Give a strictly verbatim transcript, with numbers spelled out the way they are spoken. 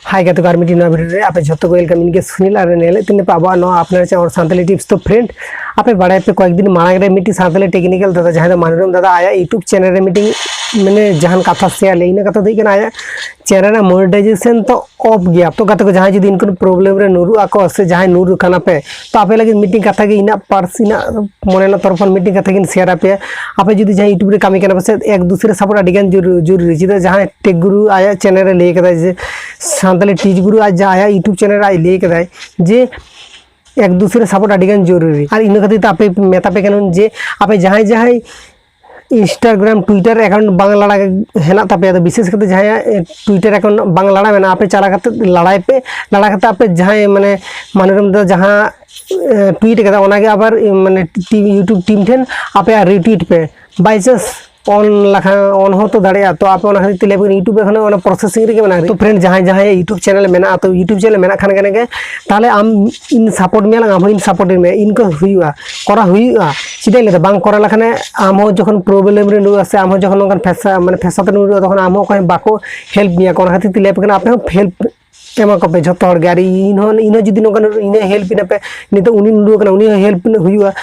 ᱦᱟᱭ ᱜᱟᱛᱮ ᱠᱚ, ᱟᱨ ᱢᱤᱫᱴᱤᱡ ᱱᱚᱣᱟ ᱵᱷᱤᱰᱤᱭᱳ ᱨᱮ ᱟᱯᱮ ᱡᱷᱚᱛᱚ ᱠᱚ ᱣᱮᱞᱠᱟᱢ᱾ ᱤᱧ ᱜᱮ ᱥᱩᱱᱤᱞ ᱟᱨ ᱧᱮᱞᱮᱫ ᱛᱤᱧ ᱯᱮ ᱟᱵᱚᱣᱟᱜ ᱱᱚᱣᱟ ᱟᱯᱱᱟᱨ ᱪᱮᱱᱮᱞ ᱥᱟᱱᱛᱟᱞᱤ ᱴᱤᱯᱥ᱾ ᱛᱚ ᱯᱷᱨᱮᱱᱰ, ᱟᱯᱮ ᱵᱟᱲᱟᱭ ᱯᱮ ᱠᱚᱭᱮᱠ ᱫᱤᱱ ᱢᱟᱲᱟᱝ ᱨᱮ ᱢᱤᱫᱴᱤᱡ ᱥᱟᱱᱛᱟᱞᱤ ᱴᱮᱠᱱᱤᱠᱮᱞ ᱫᱟᱫᱟ, ᱡᱟᱦᱟᱸᱭ ᱫᱚ ᱢᱟᱱᱩᱨᱟᱢ ᱫᱟᱫᱟ, ᱟᱭᱟᱜ ᱭᱩᱴᱩᱵᱽ ᱪᱮᱱᱮᱞ ᱨᱮ ᱢᱤᱫᱴᱤᱡ ᱢᱟᱱᱮ ᱡᱟᱦᱟᱱ ᱠᱟᱛᱷᱟ ᱥᱮᱭᱟᱨ ᱞᱮᱫ, ᱤᱱᱟᱹ ᱠᱟᱛᱷᱟ ᱫᱚ ᱦᱩᱭᱩᱜ ᱠᱟᱱᱟ ᱟᱭᱟᱜ ᱪᱮᱱᱮᱞ ᱨᱮᱱᱟᱜ ᱢᱚᱱᱤᱴᱟᱭᱡᱮᱥᱚᱱ ᱛᱚ ᱚᱯᱷ ᱜᱮᱭᱟ᱾ ᱛᱚ ᱜᱟᱛᱮ ᱠᱚ, ᱡᱟᱦᱟᱸᱭ ᱡᱩᱫᱤ ᱤᱱᱠᱟᱹ ᱯᱨᱚᱵᱞᱮᱢ ᱨᱮ ᱧᱩᱨᱩᱜ ᱟᱠᱚ ᱥᱮ ᱡᱟᱦᱟᱸᱭ ᱧᱩᱨ ᱠᱟᱱᱟ ᱯᱮ, ᱛᱚ ᱟᱯᱮ ᱞᱟᱹᱜᱤᱫ ᱢᱤᱫᱴᱤᱡ ᱠᱟᱛᱷᱟ ᱜᱮ ᱤᱧᱟᱹᱜ ᱯᱟᱨᱥ ᱤᱧᱟᱹᱜ ᱢᱚᱱᱮ ᱨᱮᱱᱟᱜ ᱛᱚᱨᱚᱯ ᱠᱷᱚᱱ ᱢᱤᱫᱴᱤᱡ ᱠᱟᱛᱷᱟ ᱜᱤᱧ ᱥᱮᱭᱟᱨ ᱟᱯᱮᱭᱟ᱾ ᱟᱯᱮ ᱡᱩᱫᱤ ᱡᱟᱦᱟᱸᱭ ᱭᱩᱴᱩᱵᱽ ᱨᱮ ᱠᱟᱹᱢᱤ ᱠᱟᱱᱟ ᱯᱮ ᱥᱮ, ᱮᱠ ᱫᱩᱥᱨᱮ ᱥᱟᱯᱳᱨᱴ ᱟᱹᱰᱤ ᱜᱟᱱ ᱡᱚᱨᱩ- ᱡᱚᱨᱩᱨᱤ᱾ ᱪᱮᱫᱟᱜ ᱡᱟᱦᱟᱸᱭ ᱴᱮᱠ ᱜᱩᱨᱩ ᱟᱭᱟᱜ ᱪᱮᱱᱮᱞ ᱨᱮ ᱞᱟᱹᱭ ᱠᱟᱫᱟᱭ ᱡᱮ ᱥᱟᱱᱛᱟᱞᱤ ᱴᱤᱪ ᱜᱩᱨᱩ ᱟᱡ ᱡᱟᱦᱟᱸ ᱟᱭᱟᱜ ᱭᱩᱴᱩᱵᱽ ᱪᱮᱱᱮᱞ ᱨᱮ ᱟᱡ ᱞᱟᱹᱭ ᱠᱟᱫᱟᱭ ᱡᱮ ᱮᱠ ᱫᱩᱥᱨᱮ ᱥᱟᱯᱳᱨᱴ ᱟᱹᱰᱤ ᱜᱟᱱ ᱡᱚᱨᱩᱨᱤ᱾ ᱟᱨ ᱤᱱᱟᱹ ᱠᱷᱟᱹᱛᱤᱨ ᱛᱮ ᱟᱯᱮ ᱢᱮᱛᱟ ᱯᱮ ᱠᱟᱱᱟ ᱡᱮ ᱟᱯᱮ ᱡᱟᱦᱟᱸᱭ ᱡᱟᱦᱟᱸᱭ ᱤᱱᱥᱴᱟᱜᱨᱟᱢ, ᱴᱩᱭᱴᱟᱨ ᱮᱠᱟᱣᱩᱱᱴ ᱵᱟᱝ ᱞᱟᱲᱟ ᱦᱮᱱᱟᱜ ᱛᱟᱯᱮᱭᱟ, ᱟᱫᱚ ᱵᱤᱥᱮᱥ ᱠᱟᱛᱮ ᱡᱟᱦᱟᱸᱭᱟᱜ ᱴᱩᱭᱴᱟᱨ ᱮᱠᱟᱣᱩᱱᱴ ᱵᱟᱝ ᱞᱟᱲᱟ ᱢᱮᱱᱟᱜᱼᱟ, ᱟᱯᱮ ᱪᱟᱞᱟᱣ ᱠᱟᱛᱮ ᱞᱟᱲᱟᱭ ᱯᱮ᱾ ᱞᱟᱲᱟ ᱠᱟᱛᱮ ᱟᱯᱮ ᱡᱟᱦᱟᱸᱭ ᱢᱟᱱᱮ ᱢᱟᱱᱩᱨᱟᱢ ᱫᱟ ᱡᱟᱦᱟᱸ ᱴᱩᱭᱤᱴ ᱠᱟᱫᱟ, ᱚᱱᱟᱜᱮ ᱟᱵᱟᱨ ᱢᱟᱱᱮ ᱴᱤᱢ, ᱭᱩᱴᱩᱵᱽ ᱴᱤᱢ ᱴᱷᱮᱱ ᱟᱯᱮᱭᱟᱜ ᱨᱤᱴᱩᱭᱤᱴ ᱯᱮ᱾ ᱵᱟᱭ ᱪᱟᱱᱥ ᱚᱱ ᱞᱮᱠᱷᱟᱱ ᱚᱱ ᱦᱚᱸ ᱛᱚ ᱫᱟᱲᱮᱭᱟᱜᱼᱟ᱾ ᱛᱚ ᱟᱯᱮ ᱚᱱᱟ ᱠᱷᱟᱹᱛᱤᱨ ᱛᱮ ᱞᱟᱹᱭ ᱯᱮ, ᱭᱩᱴᱩᱵᱽ ᱮᱠᱷᱚᱱᱳ ᱚᱱᱟ ᱯᱨᱚᱥᱮᱥᱤᱝ ᱨᱮᱜᱮ ᱢᱮᱱᱟᱜᱼᱟ᱾ ᱛᱚ ᱯᱷᱨᱮᱱᱰ, ᱡᱟᱦᱟᱸᱭ ᱡᱟᱦᱟᱸᱭ ᱭᱩᱴᱩᱵᱽ ᱪᱮᱱᱮᱞ ᱢᱮᱱᱟᱜᱼᱟ, ᱛᱚ ᱭᱩᱴᱩᱵᱽ ᱪᱮᱱᱮᱞ ᱢᱮᱱᱟᱜ ᱠᱷᱟᱱ ᱜᱮ ᱛᱟᱦᱚᱞᱮ ᱟᱢ ᱤᱧ ᱥᱟᱯᱳᱨᱴ ᱢᱮᱭᱟ, ᱟᱢ ᱦᱚᱸ ᱤᱧ ᱥᱟᱯᱳᱨᱴ ᱢᱮ, ᱤᱱᱠᱟᱹ ᱦᱩᱭᱩᱜᱼᱟ, ᱠᱚᱨᱟᱣ ᱦᱩᱭᱩᱜᱼᱟ᱾ ᱪᱮᱫᱟᱜ ᱤᱧ ᱞᱟᱹᱭᱫᱟ, ᱵᱟᱝ ᱠᱚᱨᱟᱣ ᱞᱮᱠᱷᱟᱱ ᱟᱢ ᱦᱚᱸ ᱡᱚᱠᱷᱚᱱ ᱯᱨᱚᱵᱞᱮᱢ ᱨᱮ ᱧᱩᱨᱩᱜᱼᱟ ᱥᱮ ᱟᱢ ᱦᱚᱸ ᱡᱚᱠᱷᱚᱱ ᱱᱚᱝᱠᱟᱱ ᱯᱷᱮᱥᱟ-, ᱢᱟᱱᱮ ᱯᱷᱮᱥᱟᱛ ᱨᱮ ᱧᱩᱨᱩᱜᱼᱟ, ᱛᱚᱠᱷᱚᱱ ᱟᱢ ᱦᱚᱸ ᱚᱠᱚᱭ ᱦᱚᱸ ᱵᱟᱠᱚ ᱦᱮᱞᱯ ᱢᱮᱭᱟ᱾ ᱚᱱᱟ ᱠᱷᱟᱹᱛᱤᱨ ᱛᱮ ᱞᱟᱹᱭ ᱟᱯᱮ ᱠᱟᱱᱟ, ᱟᱯᱮ ᱦᱚᱸ ᱦᱮᱞᱯ ᱮᱢᱟ ᱠᱚᱯᱮ ᱡᱷᱚᱛᱚ ᱦᱚᱲ ᱜᱮ᱾ ᱟᱨ ᱤᱧ ᱦᱚᱸ, ᱤᱧ ᱦᱚᱸ ᱡᱩᱫᱤ ᱱᱚᱝᱠᱟᱱ ᱤᱧ ᱦᱚᱸ ᱦᱮᱞᱯ ᱤᱧᱟ ᱯᱮ, ᱱᱤᱛᱚᱜ ᱩᱱᱤ ᱩᱰᱩᱠ ᱟᱠᱟᱱᱟ, ᱩᱱᱤ ᱦᱚᱸ ᱦᱮᱞᱯ ᱦᱩᱭᱩᱜᱼᱟ᱾